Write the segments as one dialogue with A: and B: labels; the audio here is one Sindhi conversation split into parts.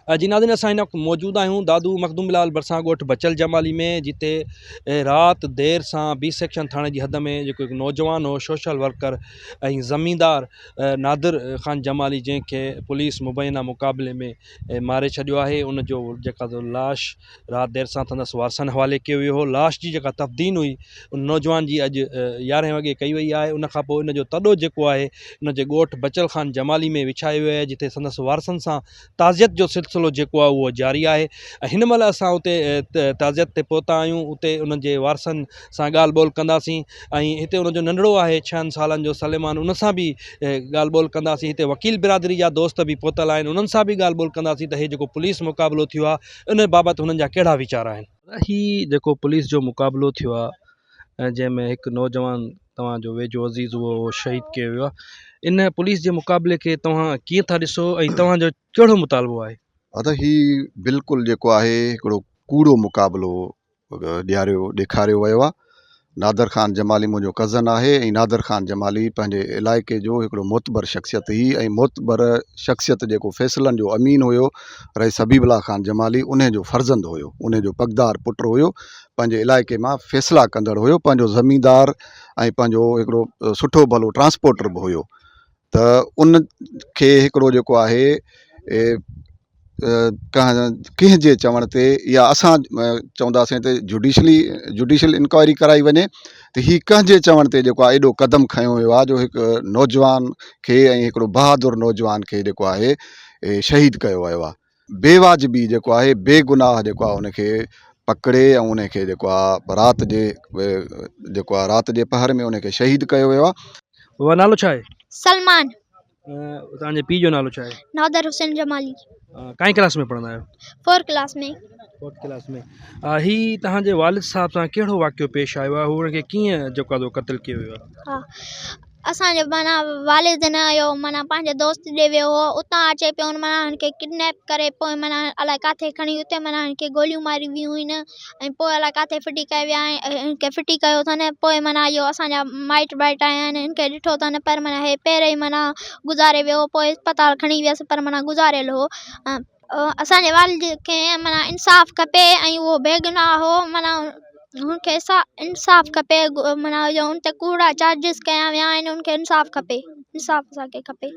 A: جي ناظرين اسان هن وقت موجود آهيون دادو مخدوم بلال ڀرسان ڳوٺ بچل جمالي ۾ جتي رات دير سان بي سيڪشن ٿاڻي جي حد ۾ جيڪو هڪ نوجوان هو سوشل ورڪر ۽ زميندار نادر خان جمالي جنهن کي پوليس مبينا مقابلي ۾ ماري ڇڏيو آهي ان جو جيڪا لاش رات دير سان سندس وارثن حوالي ڪيو ويو هو لاش جي جيڪا تفدين هئي ان نوجوان جي اڄ يارهين وڳي ڪئي وئي آهي ان کان پوء ان جو تڏو جيڪو آهي ان جي ڳوٺ بچل خان جمالي ۾ وڇايو ويو آهي جتي سندس وارثن سان تعزيت جو سلسلو جيڪو آهي اهو جاري آهي ۽ هن مهل اسان اتي تعزيت تي پهتا آهيون اتي انهن جي وارثن سان ڳالهه ٻولهه ڪنداسين ۽ هتي ان جو ننڍڙو آهي ڇهن سالن جو سليمان ان سان به ڳالهه ٻولهه ڪنداسين هتي وڪيل برادري جا دوست به پهتل آهن انهن سان به ڳالهه ٻولهه ڪنداسين ته هي جيڪو پوليس مقابلو ٿيو آهي ان بابت هنن جا ڪهڙا ويچار آهن. هي جيڪو پوليس جو مقابلو ٿيو آهي ۽ جنهن ۾ هڪ نوجوان توهان جو ويجهو عزيز هو اهو شهيد ڪيو ويو آهي ان پوليس جي مقابلي کي توهان ڪيئن ٿا ڏسو ۽ توهان جو ڪهڙو مطالبو آهي؟
B: ادا هي بلڪل جيڪو آهي هڪڙو ڪوڙو مقابلو ڏياريو ڏيکاريو ويو آهي نادر خان جمالي منهنجو ڪزن آهي ۽ نادر خان جمالي پنهنجي علائقي جو هڪڙو معتبر شخصيت هئي ۽ معتبر شخصيت جيڪو فيصلن جو امين هيو رئيس حبيب الله خان جمالي انهي جو فرزند هيو انهي جو پڳدار پٽ هيو پنهنجي علائقي مان فيصلا ڪندڙ هيو پنهنجو زميندار ۽ پنهنجو هڪڙو سٺو ڀلو ٽرانسپورٽر به هيو ته ان کي هڪڙو جيڪو آهي ڪنهن جي چوڻ تي يا اسان چونداسين ته جوڊيشلي جوڊيشل انڪوائري ڪرائي وڃي ته هي ڪنهن جي چوڻ تي جيڪو آهي ايڏو قدم کنيو ويو آهي جو هڪ نوجوان کي ۽ هڪڙو بهادر نوجوان کي جيڪو آهي شهيد ڪيو ويو آهي بي واجبي جيڪو آهي بي گناهه جيڪو آهي ان کي پڪڙي ۽ ان کي جيڪو آهي رات جي جيڪو آهي رات جي پهر ۾ ان کي شهيد ڪيو ويو آهي.
A: بابا نالو ڇا آهي؟
C: سلمان.
A: توهان جي پيء جو نالو ڇا آهي؟
C: نادر حسين جمالي.
A: ڪائين ڪلاس ۾ پڙهندا آهيو؟
C: Fourth class ۾.
A: فورٿ ڪلاس ۾ هي توهان جي والد صاحب سان ڪهڙو واقعو پيش آيو آهي هو ان کي ڪيئن جيڪو آهي قتل ڪيو ويو آهي؟
C: ها اسان جو معنيٰ والد نه اهو معنيٰ پنهنجي دوست ڏي ويو هو اتان اچي پيو معنيٰ هن کي ڪڊنيپ ڪري پوء معنيٰ الائي ڪاٿي کڻي اتي معنيٰ هن کي گوليون ماري ويون آهن ۽ پوء الائي ڪاٿي ڦٽي ڪيا ويا ۽ هن کي ڦٽي ڪيو اٿن پوء معنيٰ اهو اسان جا مائٽ وائٽ آيا آهن هن کي ڏٺو اٿن پر معنيٰ هي پهرين ئي معنيٰ گذاري ويو پوء اسپتال کڻي ويس پر معنيٰ گذاريل هو اسان جي والد کي معنيٰ انصاف کپي ۽ اهو بيگناهه هو معنيٰ هن کي انصاف کپي معنيٰ جو هن تي ڪوڙا چارجز ڪيا ويا آهن هن کي انصاف کپي انصاف اسان کي کپي.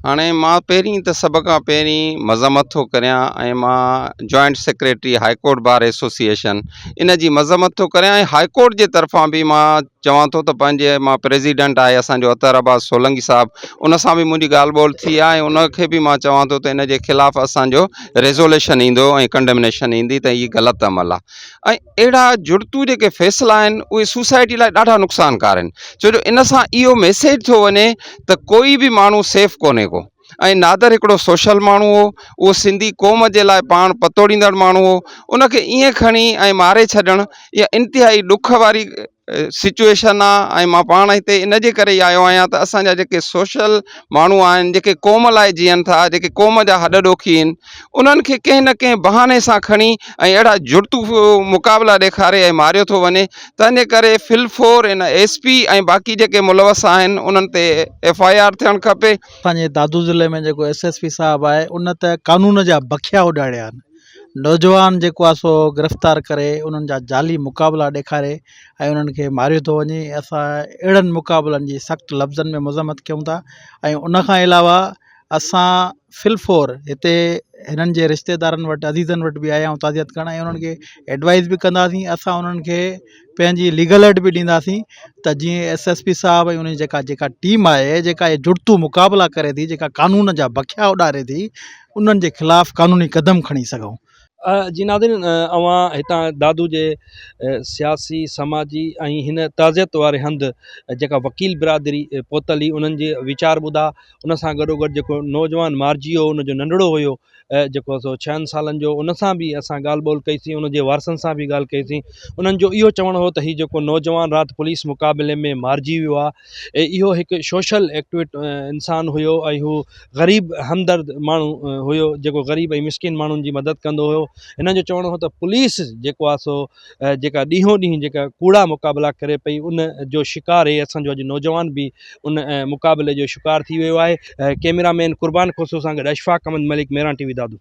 D: هاڻي مان پهرين ته سڀ کان پهرين مذمت ٿو ڪريان ۽ مان joint secretary high court bar association ان جي مذمت ٿو ڪريان ۽ هاء ڪورٽ جي طرفان به مان چوان ٿو ته پنهنجي مان پريزيڊنٽ آهي اسان جو اطهر عباس سولنگي صاحب ان سان به منهنجي ڳالهه ٻولهه ٿي آهي ۽ ان کي به مان چوان ٿو ته ان جي خلاف اسان جو ريزوليشن ايندو ۽ ڪنڊمنيشن ايندي ته هي غلط عمل آهي ۽ اهڙا جڙتو جيڪي فيصلا آهن اهي سوسائٽي لاء ڏاڍا نقصانڪار آهن ڇو جو ان سان اهو ميسيج ٿو وڃي ته ڪوئي به ماڻهو سيف ڪونهي ڪو ۽ نادر هڪڙو سوشل ماڻهو هو اهو سنڌي قوم جي لاء پاڻ پتوڙيندڙ ماڻهو هو ان کي ائين کڻي ۽ ماري ڇڏڻ اها انتهائي ڏک واري سچوئيشن آ ۽ مان پاڻ هتي ان جي ڪري ئي آيو آهيان ته اسان جا جيڪي سوشل ماڻهو آهن جيڪي قوم لاء جيئن ٿا جيڪي قوم جا هڏ ڏوکي آهن انهن کي ڪنهن نه ڪنهن بهاني سان کڻي ۽ اهڙا جڙتو مقابلا ڏيکاري ۽ ماريو ٿو وڃي تنهن جي ڪري فل فور ان ايس پي ۽ باقي جيڪي ملوث آهن انهن تي ايف I R ٿيڻ کپي.
E: اسان جي دادو ضلعي ۾ جيڪو ايس ايس پي صاحب آهي ان ته قانون جا بکيا اڏاڙيا آهن نوجوان جيڪو آهي سو گرفتار ڪري انهن جا جعلي مقابلا ڏيکاري ۽ انهن کي ماريو ٿو وڃي اسان اهڙن مقابلن جي سخت لفظن ۾ مذمت ڪيون ٿا ۽ ان کان علاوه اسان في الفور هتي هنن جي رشتيدارن وٽ عزيزن وٽ به آيا آهيون تعزيت ڪرڻ ۽ انهن کي ايڊوائز به ڪنداسين اسان انهن کي پنهنجي ليگل ايڊ به ڏينداسين ته جيئن ايس ايس پي صاحب ۽ ان جي جيڪا جيڪا ٽيم آهي جيڪا اهي جڙتو مقابلا ڪري ٿي جيڪا قانون جا بکيا اڏاري ٿي انهن جي خلاف قانوني قدم کڻي سگهون.
A: جي ناظرين اوهان هتان دادو جي سياسي سماجي ۽ هن تعزيت واري هنڌ جيڪا وڪيل برادري پهتل هئي انهن جي ويچار ٻڌا ان سان گڏو گڏ جيڪو نوجوان مارجي ويو ان جو ننڍڙو هيو جيڪو سو ڇهن سالن جو ان سان به اسان ڳالهه ٻولهه ڪئي سين ان جي وارثن سان به ڳالهه ڪئي سين انهن جو اهو چوڻ هو ته هي جيڪو نوجوان رات پوليس مقابلي ۾ مارجي ويو آهي اهو هڪ سوشل ايڪٽوٽ انسان هيو ۽ هو غريب همدرد ماڻهو هيو جيڪو غريب ۽ مسڪين ماڻهن جي مدد ڪندو هيو هنن جو چوڻ هو ته پوليس جيڪو آهي سو جيڪا ڏينهون ڏينهن جيڪا ڪوڙا مقابلا ڪري پئي ان جو شڪار هي اسان جو اڄ نوجوان به ان مقابلي جو شڪار ٿي ويو آهي ڪيميرا مين قربان کوسو سان گڏ اشفاق احمد ملڪ ميران ٽي وي دادو.